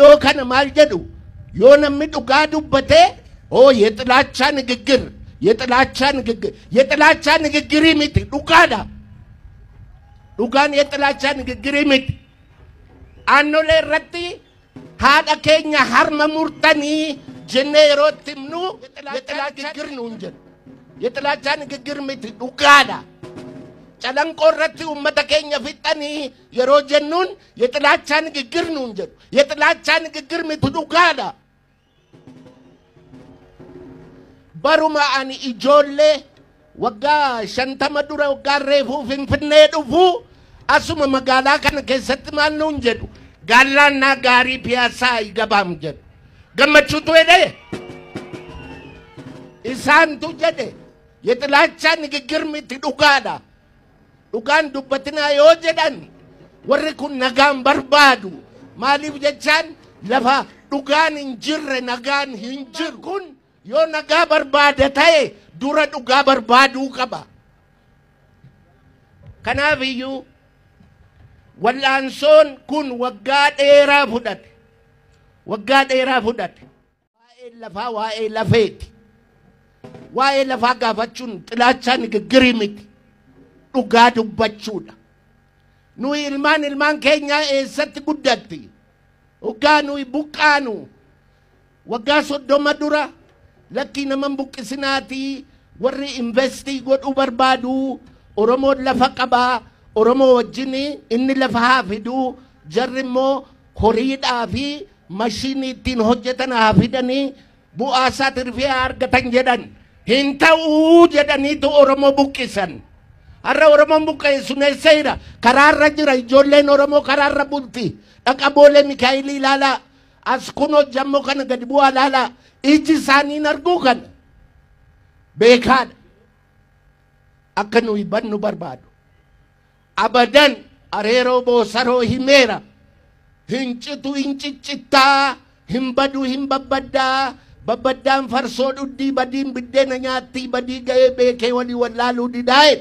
Yeroo kana maal jedhu yoo namni dhugaa dubbate oo የጥላቻ ንግግር የጥላቻ ንግግር የጥላቻ ንግግር miti dhugaadha. Dhugaan የጥላቻ ንግግር miti. Aannolee irratti haadha keenya harma murtanii jennee yeroo itti himnu የጥላቻ ንግግር nuun jedhu. የጥላቻ ንግግር miti dhugaadha. Calanqoo irratti uummata keenya fixanii yeroo jennuun የጥላቻ ንግግር nuun jedhu. የጥላቻ ንግግር miti dhugaadha. Baruma ani ijoollee waggaa 50 dura waggaa reefuu Finfinnee dhufuu asuma magaalaa kana keessatti maal nuun jedhu gaallaannaa gaarii piyaasaa አይገባም jedhu. Gammachuutu jedhee isaantu jedhe የጥላቻ ንግግር miti dhugaadha. Dhugaan dubbatinaa yoo jedhan warri kun nagaan barbaadu. Maaliif jechaan lafa dhugaan hin jirre nagaan hin jiru. Kun yoo nagaa barbaada ta'e dura dhugaa barbaaduu qaba. Kanaaf iyyuu wal'aansoon kun waggaa dheeraa fudhate. Waggaa dheeraa fudhate. Waa'ee lafaa waa'ee lafeeti. Waa'ee lafaa gaafachuun ጥላቻ ንግግር miti. Dhugaa dubbachuudha. Nuyi ilmaan ilmaan keenyaa eessatti guddatti? Waggaa nuyi buqqaanu waggaa 30 dura lakkii nama buqqisinaatii warri investii godhuu barbaadu Oromoon lafa qabaa Oromoo wajjin inni lafa haa fiduu jarri immoo horiidhaa fi mashiinii ittiin hojjetan haa fidanii bu'aa isaa tirfii haa argatan jedhan hin ta'uu jedhaniitu Oromoo buqqisan. Har'a Oromoon buqqa'e sun eessa jira? Karaarra jira. Ijoolleen Oromoo karaarra bulti. Dhaqa Boolee Mikaa'elii ilaalaa. As kunoo jammoo kana gadi bu'aa ilaalaa. Iji isaanii arguu kana beekaadha. Akka nuyi bannu barbaadu. Abadan areeroo boosaroo himeera. Hin citu hin ciccittaa. Hin badu hin babbaddaa. Babbaddaan farsoo dhuddii badiin biddeena nyaattii badii ga'ee beekee walii wallaaluu didaa'e.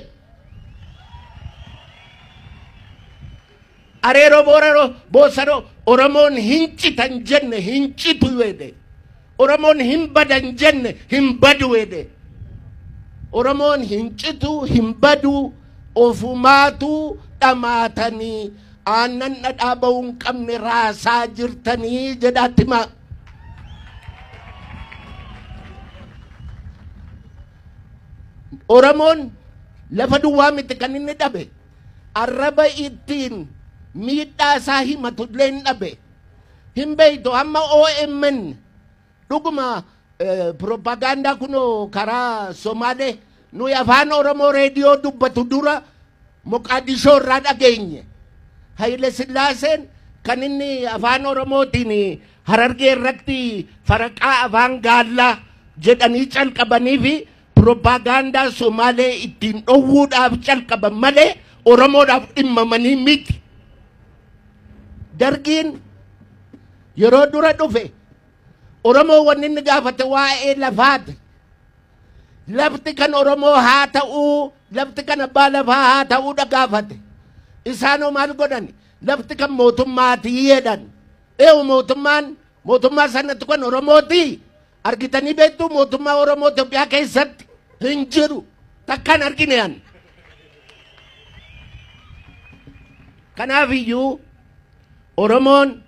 Areeroo booraroo boosaroo Oromoon hin citan jenne hin citu jedhe. Oromoon hin badan jenne hin badu jedhe. Oromoon hin citu hin badu ofumaatu dhamaatanii aannan dhadhaa ba'uu hin qabne raasaa jirtanii jedhaatti himaa. Oromoon lafa duwwaa miti kan inni dhabe. Arraba ittiin miidhaa isaa himatu illee hin dhabe. Hin beektu hamma OMN dhuguma propagaandaa kunoo karaa Somaalee nuyi afaan Oromoo reediyoo dubbatu dura Moqaadishoo irraa dhageenye. Haile Sillaaseen kan inni afaan Oromootiin Harargee irratti faraqaa afaan gaallaa jedhanii calqabanii fi propagaandaa Somaalee ittiin dhowwuudhaaf calqaban malee Oromoodhaaf dhimmamanii miti. Dargiin yeroo dura dhufe Oromoo wanni inni gaafate waa'ee lafaati. Lafti kan Oromoo haa ta'uu, lafti kan abbaa lafaa haa ta'uudha gaafate. Isaanoo maal godhan? Lafti kan mootummaatii jedhan. Eewu mootummaan mootummaa sanatti kan Oromooti. Argitanii beektu mootummaa Oromoo Itoophiyaa keessatti hin jiru. Takkaan argine an. Kanaaf iyyuu Oromoon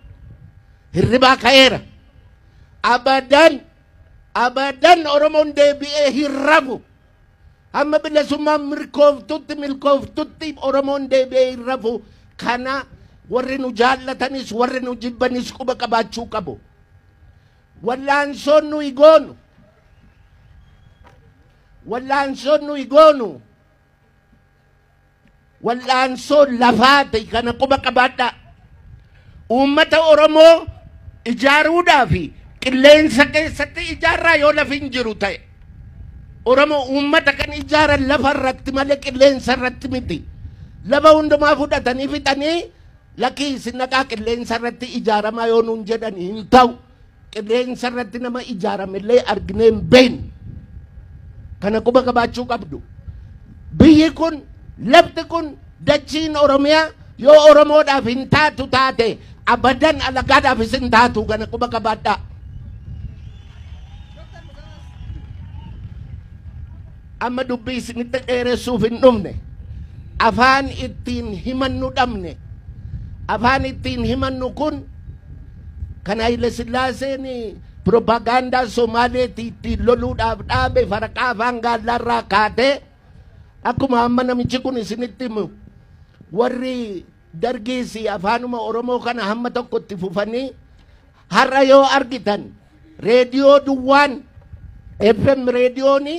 hirribaa ka'eera. Abadan abadan Oromoon deebi'ee hin rafu. Hamma bilisummaan milkooftutti milkooftutti Oromoon deebi'ee hin rafu. Kana warri nu jaallatanis warri nu jibbanis quba qabaachuu qabu. Wallaansoon nuyi goonu. Wallaansoon nuyi goonu. Wallaansoon lafaati kana quba qabaadhaa. Uummata Oromoo ijaaruudhaaf qilleensa keessatti ijaarraa yoo lafi hin jiru ta'e. Oromoo uummata kan ijaaran lafa irratti malee qilleensa irratti miti. Lafa hundumaa fudhatanii fixanii lakkii isin naqaa qilleensa irratti ijaaramaa yoo nuun jedhan hin ta'u. Qilleensa irratti nama ijaaramillee arginee hin beeknu. Kana quba qabaachuu qabdu. Biyyi kun lafti kun dachiin Oromiyaa yoo Oromoodhaaf hin taatu taate Abadan alagaadhaaf isin taatu kana quba qabaadhaa. Amma dubbii isinitti dheeressuuf hin dhumne. Afaan ittiin himannu dhabne. Afaan ittiin himannu kun kan Haile Sillaaseen propagaandaa Somaaleetti ittiin loluudhaaf dhaabe faraqaa afaan gaallaarraa kaatee akkuma amma namichi kun isinitti himu warri dargiis afaanuma Oromoo kana hamma tokkotti fufanii har'a yoo argitan reediyoo duwwaan FM reediyooni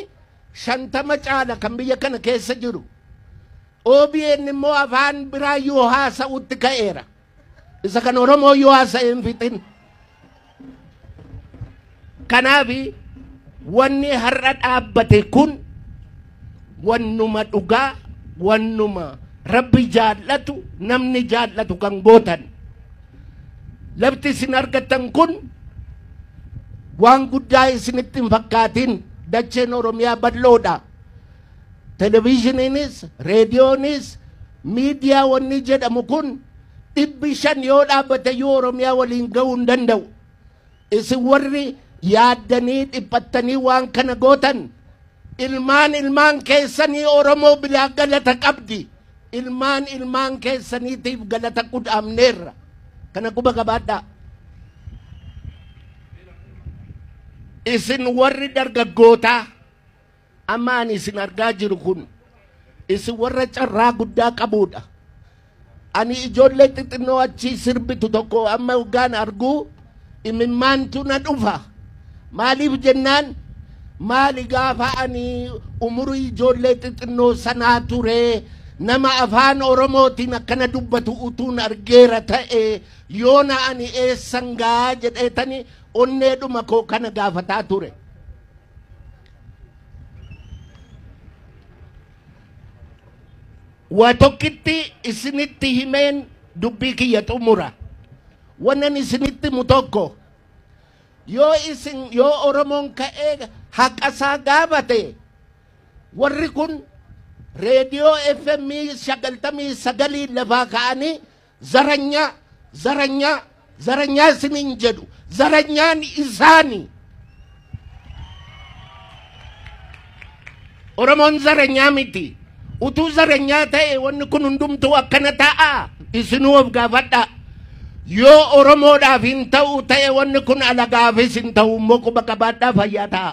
50 caala kan biyya kana keessa jiru. OBN immoo afaan biraa yoo haasa'utti ka'eera. Isa kan Oromoo yoo haasa'e hin fixin. Kanaaf wanni har'a dhaabbate kun wannuma dhugaa, wannuma Rabbi jaallatu, namni jaallatu kan gootan. Lafti isin argattan kun waan guddaa isinitti hin fakkaatin. Dacheen Oromiyaa bal'oodha. Televezyiiniinis, reediyoonis, miidiyaa wanni jedhamu kun 500 yoo dhaabbate iyyuu Oromiyaa waliin ga'uu hin danda'u. Isin warri yaaddanii dhiphattanii waan kana gootan ilmaan ilmaan keessanii Oromoo bilaa galata qabdi. Ilmaan ilmaan keessaniitiif galata qudhaamneerra. Kana quba qabaadhaa. Isin warri dargaggootaa amma ani isin argaa jiru kun isin warra carraa guddaa qabuudha. Ani ijoollee xixinnoo achii sirbitu tokko amma hoggaan arguu imimmaantu na dhufa. Maaliif jennaan maali gaafa ani umurii ijoollee xixinnoo sanaa ture nama afaan Oromootiin akkana dubbatu utuun argeera ta'e yoona ani eessan gaa jedheetani onneedhuma koo kana gaafataa ture. Waa tokkitti isinitti himeen dubbii kiyya xumura. Wannan isinitti himu tokko yoo isin yoo Oromoon ka'ee haqa isaa gaafate warri kun reediyoo FM 99 lafaa ka'anii zaranyaa zaranyaa zaranyaa isiniin jedhu. Zaranyaan isaani. Oromoon zaranyaa miti. Utuu zaranyaa ta'e wanni kun hundumtuu akkana ta'a. Isinuu of gaafadha. Yoo Oromoodhaaf hin ta'u ta'e wanni kun alagaafis hin ta'u immoo quba qabaadhaa fayyaa ta'a.